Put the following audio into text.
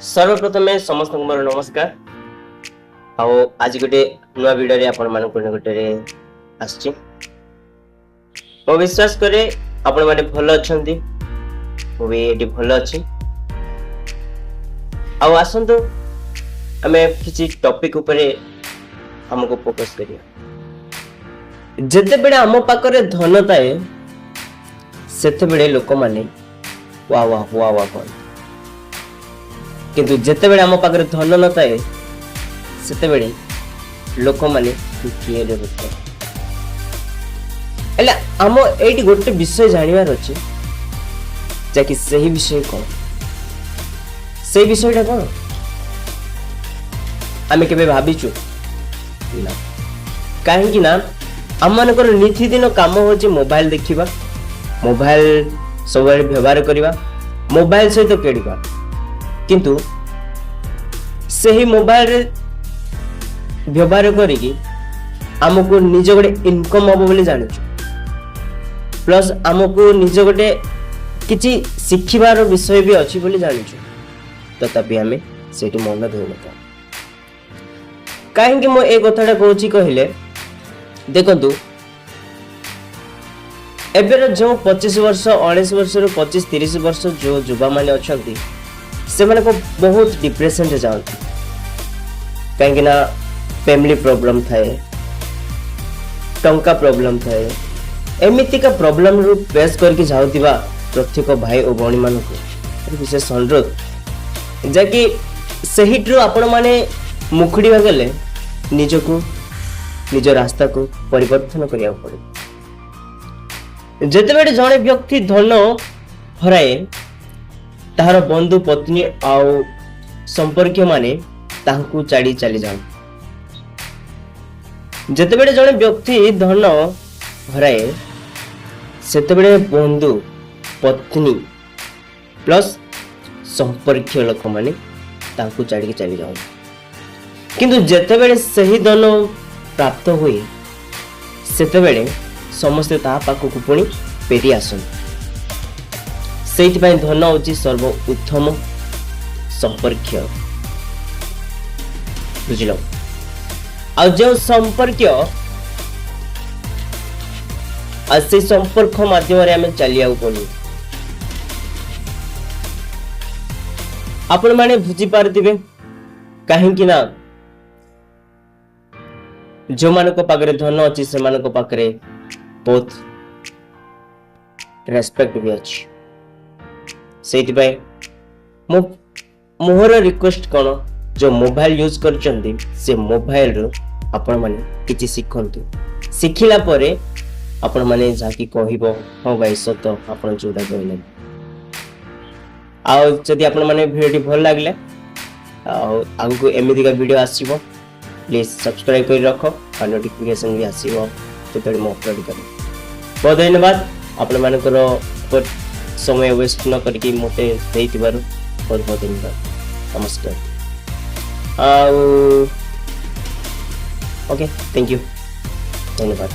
ସର୍ବପ୍ରଥମେ ସମସ୍ତଙ୍କୁ ମୋର ନମସ୍କାର। ଆଉ ଆଜି ଗୋଟେ ନୂଆ ଭିଡ଼ିଓରେ ଆପଣମାନଙ୍କ ନିକଟରେ ଆସିଛି। ମୁଁ ବିଶ୍ୱାସ କରେ ଆପଣମାନେ ଭଲ ଅଛନ୍ତି, ମୁଁ ବି ଏଠି ଭଲ ଅଛି। ଆଉ ଆସନ୍ତୁ, ଆମେ କିଛି ଟପିକ ଉପରେ ଆମକୁ ଫୋକସ୍ କରିବା। ଯେତେବେଳେ ଆମ ପାଖରେ ଧନ ଥାଏ, ସେତେବେଳେ ଲୋକମାନେ ୱା ୱା ୱା ୱା କହନ୍ତି। କିନ୍ତୁ ଯେତେବେଳେ ଆମ ପାଖରେ ଧନ ନଥାଏ, ସେତେବେଳେ ଲୋକମାନେ ତୁ କିଏ ରେ ବୋକା। ହେଲେ ଆମ ଏଇଠି ଗୋଟେ ବିଷୟ ଜାଣିବାର ଅଛି, ଯାକି ସେହି ବିଷୟ କଣ? ସେଇ ବିଷୟଟା କଣ ଆମେ କେବେ ଭାବିଛୁ ନା? କାହିଁକି ନା ଆମମାନଙ୍କର ନିତିଦିନ କାମ ହେଉଛି ମୋବାଇଲ ଦେଖିବା, ମୋବାଇଲ ସବୁବେଳେ ବ୍ୟବହାର କରିବା, ମୋବାଇଲ ସହିତ ଖେଳିବା। କିନ୍ତୁ ସେହି ମୋବାଇଲରେ ବ୍ୟବହାର କରିକି ଆମକୁ ନିଜ ଗୋଟେ ଇନକମ୍ ହବ ବୋଲି ଜାଣୁଛୁ, ପ୍ଲସ୍ ଆମକୁ ନିଜ ଗୋଟେ କିଛି ଶିଖିବାର ବିଷୟ ବି ଅଛି ବୋଲି ଜାଣୁଛୁ। ତଥାପି ଆମେ ସେଇଠି ମନ ଦେଉନଥାଉ। କାହିଁକି ମୁଁ ଏ କଥାଟା କହୁଛି କହିଲେ, ଦେଖନ୍ତୁ, ଏବେର ଯେଉଁ 25 ବର୍ଷ, 19 ବର୍ଷରୁ 25-30 ବର୍ଷ ଯେଉଁ ଯୁବାମାନେ ଅଛନ୍ତି, ସେମାନଙ୍କ ବହୁତ ଡିପ୍ରେସନରେ ଯାଆନ୍ତି। କାହିଁକି ନା ଫ୍ୟାମିଲି ପ୍ରୋବ୍ଲେମ୍ ଥାଏ, ଟଙ୍କା ପ୍ରୋବ୍ଲେମ୍ ଥାଏ। ଏମିତିକା ପ୍ରୋବ୍ଲେମରୁ ଫେସ୍ କରିକି ଯାଉଥିବା ପ୍ରତ୍ୟେକ ଭାଇ ଓ ଭଉଣୀମାନଙ୍କୁ ବିଶେଷ ଅନୁରୋଧ, ଯାହାକି ସେହିଠରୁ ଆପଣମାନେ ମୁକୁଳିବା ଗଲେ ନିଜକୁ ନିଜ ରାସ୍ତାକୁ ପରିବର୍ତ୍ତନ କରିବାକୁ ପଡ଼ିବ। ଯେତେବେଳେ ଜଣେ ବ୍ୟକ୍ତି ଧନ ହରାଏ, ତାହାର ବନ୍ଧୁ, ପତ୍ନୀ ଆଉ ସମ୍ପର୍କୀୟମାନେ ତାହାଙ୍କୁ ଛାଡ଼ି ଚାଲିଯାଆନ୍ତି। ଯେତେବେଳେ ଜଣେ ବ୍ୟକ୍ତି ଧନ ହରାଏ, ସେତେବେଳେ ବନ୍ଧୁ, ପତ୍ନୀ ପ୍ଲସ୍ ସମ୍ପର୍କୀୟ ଲୋକମାନେ ତାଙ୍କୁ ଛାଡ଼ିକି ଚାଲି ଯାଆନ୍ତି। କିନ୍ତୁ ଯେତେବେଳେ ସେହି ଧନ ପ୍ରାପ୍ତ ହୁଏ, ସେତେବେଳେ ସମସ୍ତେ ତା ପାଖକୁ ପୁଣି ଫେରି ଆସନ୍ତି। ସେଇଥିପାଇଁ ଧନ ହେଉଛି ସର୍ବ ଉତ୍ତମ ସମ୍ପର୍କୀୟ, ବୁଝିଲ? ଆଉ ଯେଉଁ ସମ୍ପର୍କୀୟ ଆଉ ସେଇ ସମ୍ପର୍କ ମାଧ୍ୟମରେ ଆମେ ଚାଲିବାକୁ ପଡ଼ିବ। ଆପଣମାନେ ବୁଝିପାରୁଥିବେ, କାହିଁକି ନା ଯେଉଁମାନଙ୍କ ପାଖରେ ଧନ ଅଛି, ସେମାନଙ୍କ ପାଖରେ ବହୁତ ରେସ୍ପେକ୍ଟ ବି ଅଛି। ସେଇଥିପାଇଁ ମୁଁ ମୋର ରିକ୍ୱେଷ୍ଟ କ'ଣ, ଯେଉଁ ମୋବାଇଲ ୟୁଜ୍ କରୁଛନ୍ତି, ସେ ମୋବାଇଲରୁ ଆପଣମାନେ କିଛି ଶିଖନ୍ତୁ। ଶିଖିଲା ପରେ ଆପଣମାନେ ଯାହାକି କହିବ, ହଁ ଭାଇ, ସତ ଆପଣ ଯୋଉଟା କହିଲେ। ଆଉ ଯଦି ଆପଣମାନେ ଭିଡ଼ିଓଟି ଭଲ ଲାଗିଲେ ଆଉ ଆଗକୁ ଏମିତିକା ଭିଡ଼ିଓ ଆସିବ, ପ୍ଲିଜ୍ ସବସ୍କ୍ରାଇବ୍ କରି ରଖ ଆଉ ନୋଟିଫିକେସନ୍ ବି ଆସିବ ଯେତେବେଳେ ମୁଁ ଅପଲୋଡ଼ କରିବି। ବହୁତ ଧନ୍ୟବାଦ, ଆପଣମାନଙ୍କର ସମୟ ୱେଷ୍ଟ ନ କରିକି ମୋତେ ଦେଇଥିବାରୁ ବହୁତ ବହୁତ ଧନ୍ୟବାଦ। ନମସ୍କାର ଆଉ ଓକେ, thank you, ଧନ୍ୟବାଦ।